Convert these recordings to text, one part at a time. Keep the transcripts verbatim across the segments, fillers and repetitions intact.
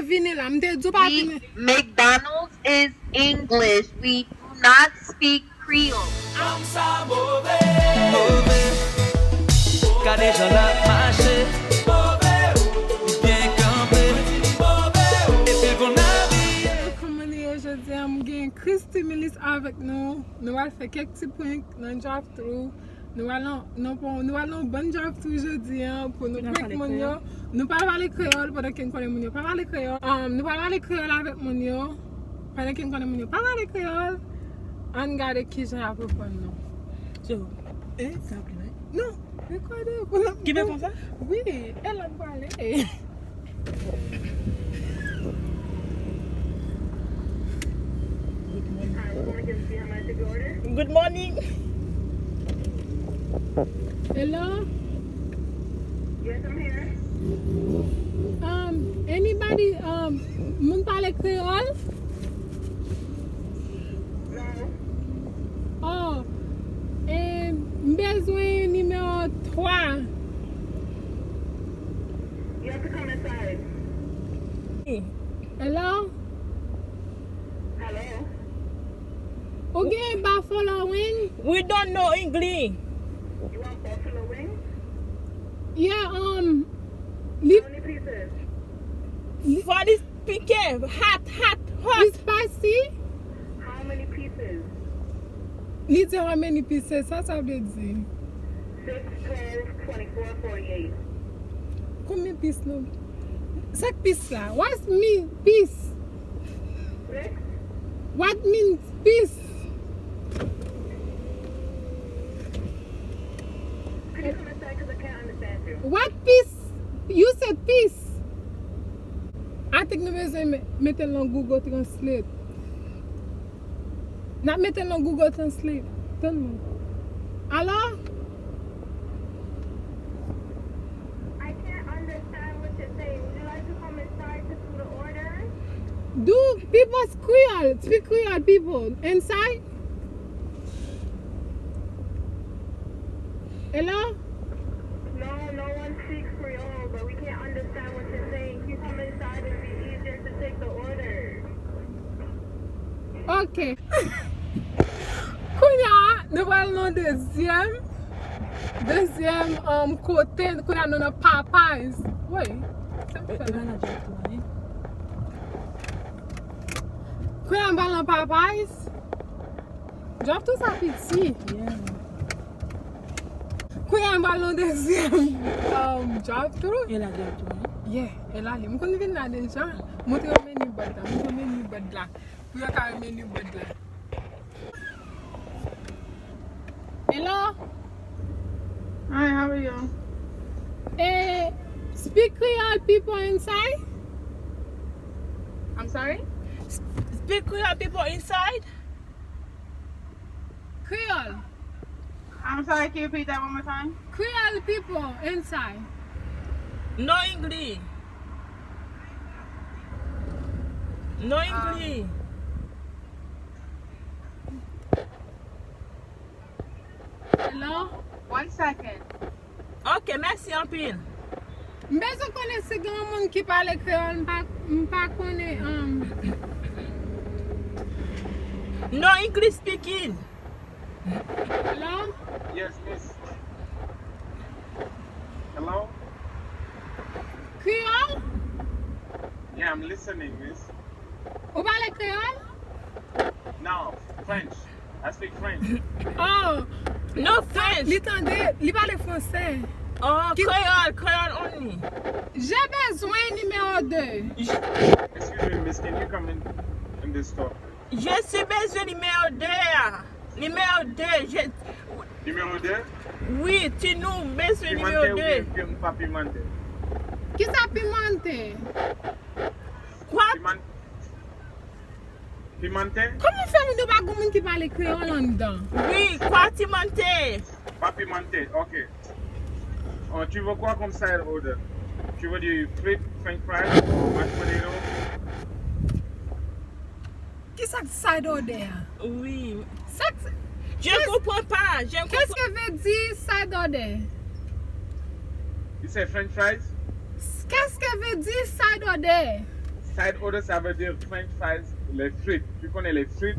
Vini la, m te di w pa vini. McDonald's is English. We do not speak Creole. Fanm sa move. Move. Gade jan l ap mache. Move. Li byen kanpe. Move. Epi l konn abiye. Kòman nou ye jodi a? M gen Christy Milis avèk nou. Nou pral fè kèk ti prank nan drive-thru. Nou pral nan, nan, nou pral nan yon bann drive-thru jodi a pou nou prank moun yo. Nou pral pale kreyòl pandan ke n konnen moun yo pa pale kreyòl. Um, nou pral pale kreyòl avèk moun yo pandan ke n konnen moun yo pa pale kreyòl. Ann gade kijan y ap reponn nou. So, eh, sa ap li, non? Non, rekòde pou l ap. Ki men konsa? Wi, e l ap pale. Good morning. Hello? Yes, I'm here. Um, anybody, um, moun pale kreyòl? No. Oh, eh, m bezwen nimewo twa. You have to come inside. Hello? Hello? Ou gen buffalo wing? We don't know English. You want buffalo wing? Yeah, um, li. How many pieces? Li, for this pique, hot, hot, hot. It's spicy. How many pieces? Li di how many pieces, sa sa vle di? Six, twelve, twenty-four, forty-eight. Konbyen pis nou? Sak pis la? What mean pis? Six. What means pis? Could you come inside? 'Cause I can't understand you. What pis? You said pis. I think nou bezwen me-, mete l nan Google Translate. N ap mete l nan Google Translate. Tann mwen. Alo? I can't understand what you're saying. Would you like to come inside to do the order? Do people Creole, speak Creole, people inside? Hello? No, no one speaks Creole, but we can't understand what you're saying. Can you come inside? It'd be easier to take the order. Ok. Kounye a, nou pral nan dezyèm, dezyèm, um, kote. Kounye a nou nan Popeyes. Woy, sa m fè la? Kounye a m pral nan Popeyes. Drive-thru sa piti. Yeah. Kounye a m pral nan dezyèm, um, drive-thru. E la drive-thru, wi. Yeah, e la li. M konn vin la deja. Montre yo menu board la. Montre yo menu board la. Pou yo ka wè menu board la. Hello? Hi, how are you? Eh, speak Creole people inside? I'm sorry? Sp-, speak Creole people inside? Creole. I'm sorry, can you repeat that one more time? Creole people inside. No English. No English. Hello? One second. Ok, mèsi anpil. M bezwen konnen si gen yon moun ki pale kreyòl, m pa, m pa konnen, um. No English speaking. Hello? Yes, miss. Hello? Kreyòl? Yeah, I'm listening, miss. Ou pale kreyòl? No, French. I speak French. Oh. No French. Li tande, li pale fransè. Oh, kreyòl, kreyòl only. J'ai besoin numéro deux. Excuse me, miss, can you come in, in this store? Je suis besoin numéro deux a. Numéro deux, je... Numéro deux? Wi, ti nou bezwen nimewo de. Pimante oubyen pa pimante? Kisa pimante? Kwa? Piman-, pimante? Kòman fè moun yo pa gon moun ki pale kreyòl anndan? Wi, kwa timante? Pa pimante, ok. Oh, tu veux quoi comme side order? Tu veux du frit, french fries, mashed potato? Kisa k side order a? Wi. Sa k... Je comprends pas. Je comprends. Qu'est-ce que veut dire side order? You say french fries? Qu'est-ce que veut dire side order? Side order, ça veut dire French fries, les frites. Tu connais les frites?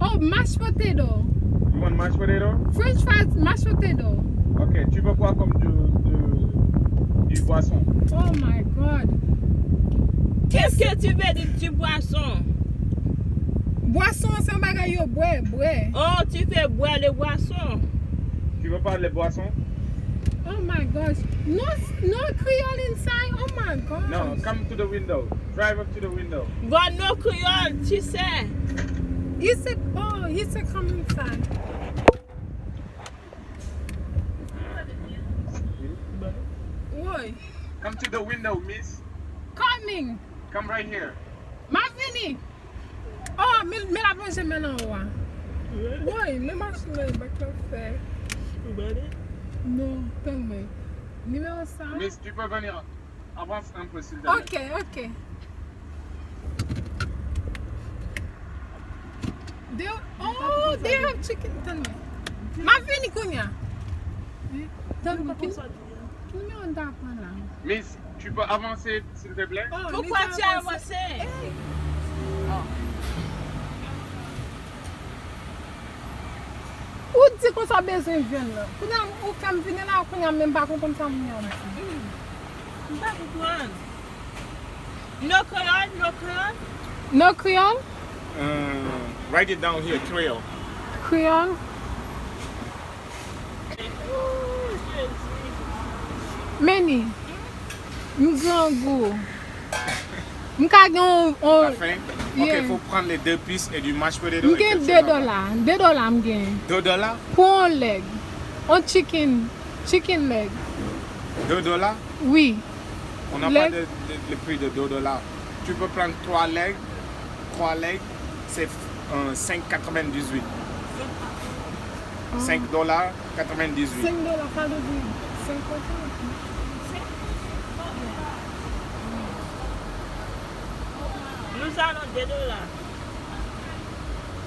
Oh, mashed potato. You want mashed potato? French fries, mashed potato. Ok, tu veux quoi comme du, du, du boisson? Oh my God. Qu'est-ce que tu veux dire du boisson? Bwason, se yon bagay yo bwè, bwè. Oh, tu veux boire le boisson. Tu veux pas les boissons? Oh my gosh. No, no Creole inside. Oh my gosh. No, come to the window. Drive up to the window. Bon, no Creole, tu sais. He said, oh, he said come inside. Woy. Come to the window, miss. Coming. Come right here. M ap vini. Oh, men, men l ap lonje men l anwo a. Woy, men machin nan e bak la fè. Non, tann mwen. Nimewo sa. Miss, tu peux venir. Avance un peu, s'il te plaît. Ok, ok. They, oh, they have chicken. Tann mwen. M ap vini kounye a. Tann mwen. Ki, ki nimewo m ta pran la? Miss, tu peux avancer, s'il te plaît? Oh, Pourquoi li tu ta avances? Hey. Ou di konsa bezwen vyann nan. Kounye a, ou fè m vini la, kounye a, menm pa konprann sa moun yo di. M pa konprann. No Creole, no Creole. No Creole? Uh, write it down here, Creole. Creole? Meni, m grangou. M ka gen yon, yon... La fin? Ok, Yeah. Faut prendre les deux pièces et du mashed potato. M gen de dola. De dola m gen. Deux dollars? Pou yon leg. Yon chicken. Chicken leg. Deux dollars? Wi. On n'a pas Leg. de, de- le prix de deux dollars. Tu peux prendre trois legs. Trois legs, c'est euh, cinq quatre-vingt-dix-huit. Cinq dollars quatre-vingt-dix-huit. Senk dola, sa vle di senk dola. Nous allons deux dollars.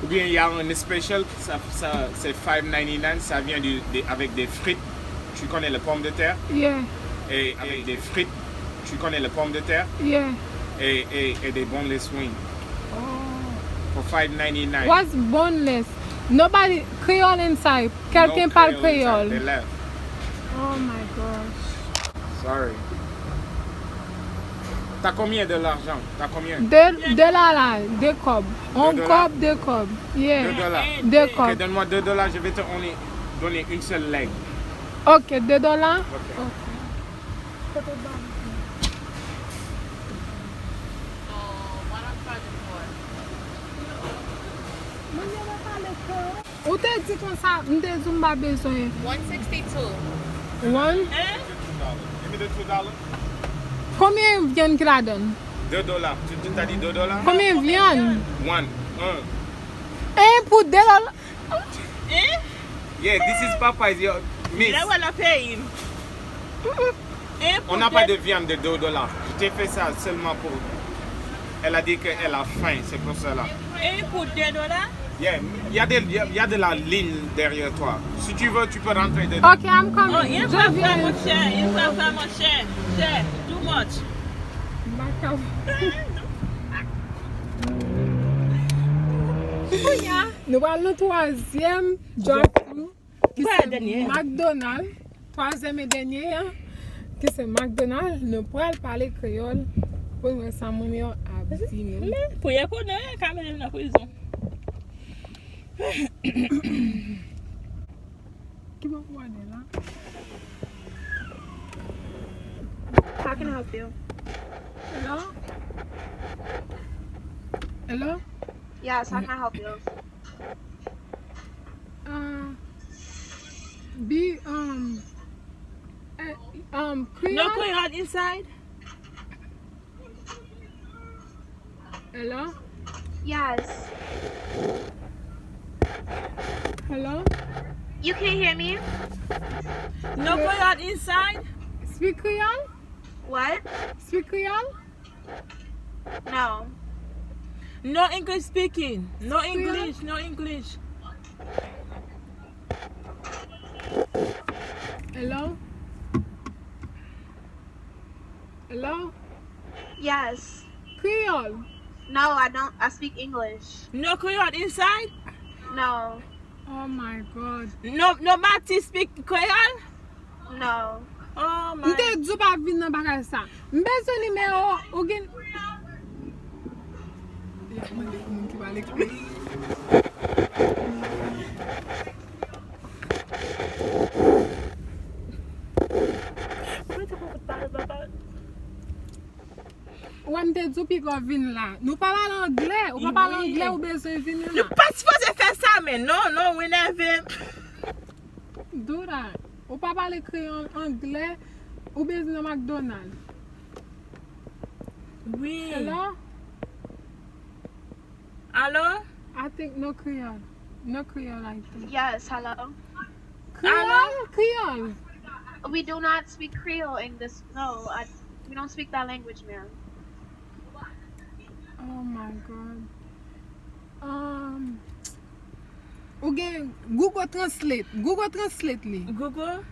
Ou bien il y a un special, ça, ça, c'est five ninety-nine, ça vient du, de- avec des frites. Tu connais les pommes de terre? Yeah, Et avec des frites. Tu connais les pommes de terre? Yeah. Et, et, et des boneless wings. For five ninety-nine. What's boneless? Nobody Creole inside. Quelqu'un No parle Creole inside, créole. They left. Oh my gosh. Sorry. T'as combien de l'argent? T'as combien? De, de la la, de kòb. On De dola? Kòb, de kòb. Yeah. Deux dollars. De Ok, kòb. Donne-moi deux dollars, je vais te donner, donner une seule leg. Ok, de dola. Ok. Ou te di konsa, m te di w m pa bezwen. One sixty-two. One. Give me the two dollars. Konbyen vyann ki ladan? Deux dollars. Tu tu t'as dit deux dollars? Konbyen vyann? One. Un. E pou de dola. Hein? Yeah, this is Popeyes, yo. Miss, Lè wè nan peyi m. Hein, on n'a pas de viande de deux dollars. Je t'ai fait ça seulement pour. Elle a dit qu'elle a faim, c'est pour cela. Hein, pou de dola? Yeah, il y a des, il y a, il y a de la ligne derrière toi. Si tu veux, tu peux rentrer dedans. Ok, I'm coming. Oh, il Je va faire viens. Mon cher, il va faire mon cher. Cher, too much. Macab. Kounye a, nou pral nan twazyèm drive-thru, ki Pral se dènye. McDonald. Twazyèm e dènye an, ki se McDonald. Nou pral pale kreyòl pou n wè sa moun yo ap di nou. Men, pou yo konnen, ka mete m nan prizon. Ki bò pou ale la? How can I help you? Hello? Hello? Yes, how can I help you? Uh, be, um, eh, um, No Creole? Creole inside? Hello? Yes. Hello? You can't hear me? No Creole inside? Speak Creole? What? Speak Creole? No. No English speaking. No English, no English. Hello? Hello? Yes. Creole. No, I don't. I speak English. No Creole inside? No. Oh my God. No, nobody speak Creole? No. Oh my. M te di w pa vin nan bagay sa. M bezwen nimewo ou gen. Y ap mande pou moun ki pale Creole. Mwen te konn pale papa. Ou wè m te di w piga w vin la. Nou pa pale anglè. Ou pa pale anglè, ou bezwen vin la. Nou pa sipoze fè sa, men non, non, ou enève m. Do that. Ou pa pale kreyòl anglè, ou bezwen nan McDonald. Wi. Hello? Alo? I think no Creole. No Creole, I think. Yes, hello. Creole? Creole. We do not speak Creole in this. No, I, we don't speak that language, ma'am. Oh my God. Um, ou gen Google Translate. Google Translate li. Google?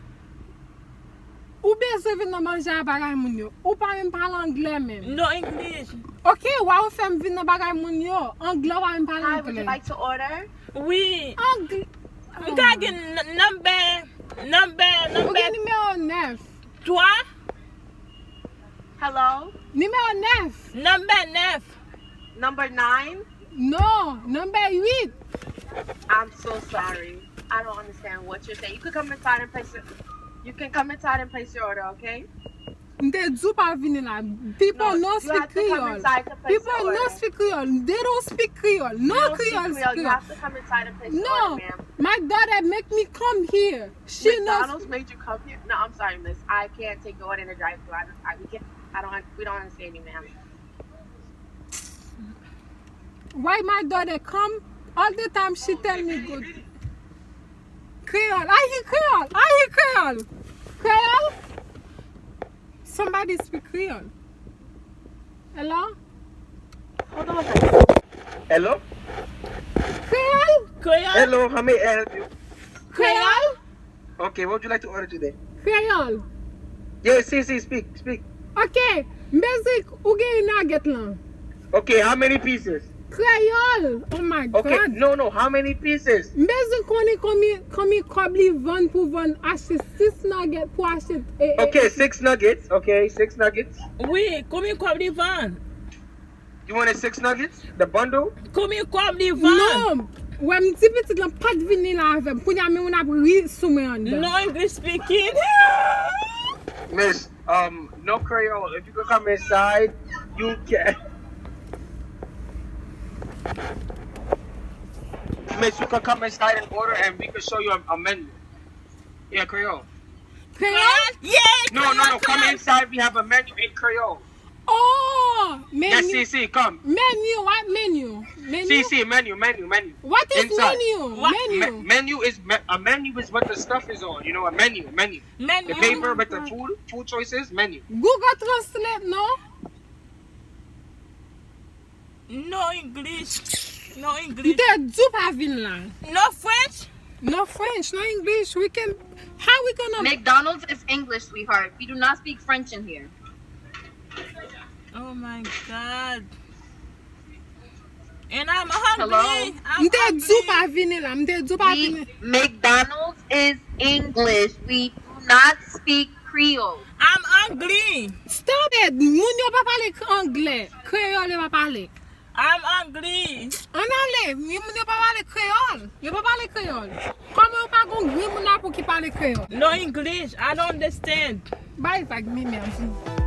Ou bezwen vin nan manje a bagay moun yo. Ou pa menm pale anglè menm. No English. Ok, wa ou fè m vin nan bagay moun yo. Anglè ou pa menm pale anglè. Hi, would you like to order? Wi. Anglè. M ka gen n-, number, number, number. Ou gen nimewo nèf. Twa? Hello? Nimewo nèf. Number nèf. Number nine? No, number uit. I'm so sorry. I don't understand what you're saying. You could come inside and place your, you can come inside and place your order, okay? M te di w pa vini la. People no speak Creole. People no speak Creole. They don't speak Creole. No Creole speak. You have to come inside and place your order, ma'am. No, my daughter make me come here. She knows. McDonald's made you come here? No, I'm sorry, miss. I can't take your order in the drive-thru. I, I, we can't, I don't, we don't understand you, ma'am. Why my daughter come? All the time she tell me good. Creole. I hear Creole. I hear Creole. Creole? Somebody speak Creole. Hello? Hold on a second. Hello? Creole? Creole? Hello, how may I help you? Creole? Okay, what would you like to order today? Kreyòl. Yeah, si, si, speak, speak. Ok, m bezwen ou gen nugget lan. Okay, how many pieces? Kreyòl. Oh my God. Okay, no, no, how many pieces? M bezwen konnen konbyen, konbyen kòb li vann pou vann achte sis nugget pou achte, eh, eh, okay, six nuggets. Okay, six nuggets. Wi, konbyen kòb li vann? You wanted six nuggets? The bundle? Konbyen kòb li vann? Non. Wè, m di pitit lan pa t vini la avè m. Kounye a, men moun ap ri sou mwen anndan. No English speaking. Miss, um, no Creole. If you could come inside, you can. Miss, you could come inside and order, and we could show you a, a menu. Yeah, Creole. Creole? Yeah, no, no, no. Come inside. We have a menu in Creole. Oh, menu. Yes, si, si, come. Menu, what menu? Menu? Si, si, menu, menu, menu. What is menu? Menu. Me-, menu is me-, a menu is what the stuff is on. You know, a menu, menu. Menu. The paper with the food, food choices, menu. Google Translate, no? No English. No English. M te di w pa vin la. No French? No French, no English. We can, how we gonna McDonald's is English, sweetheart. We do not speak French in here. Oh my God. And I'm hungry. Hello? M te di w pa vini la. M te di w pa vini. McDonald's is English. We do not speak Creole. I'm hungry. Stop it! Moun yo pa pale k-, anglè. Kreyòl yo pa pale. I'm hungry. Ann ale, moun yo pa pale kreyòl. Yo pa pale kreyòl. Kòman yo pa gon granmoun la pou ki pale kreyòl? No English. I don't understand. Bay vag, Mimi, ann vini.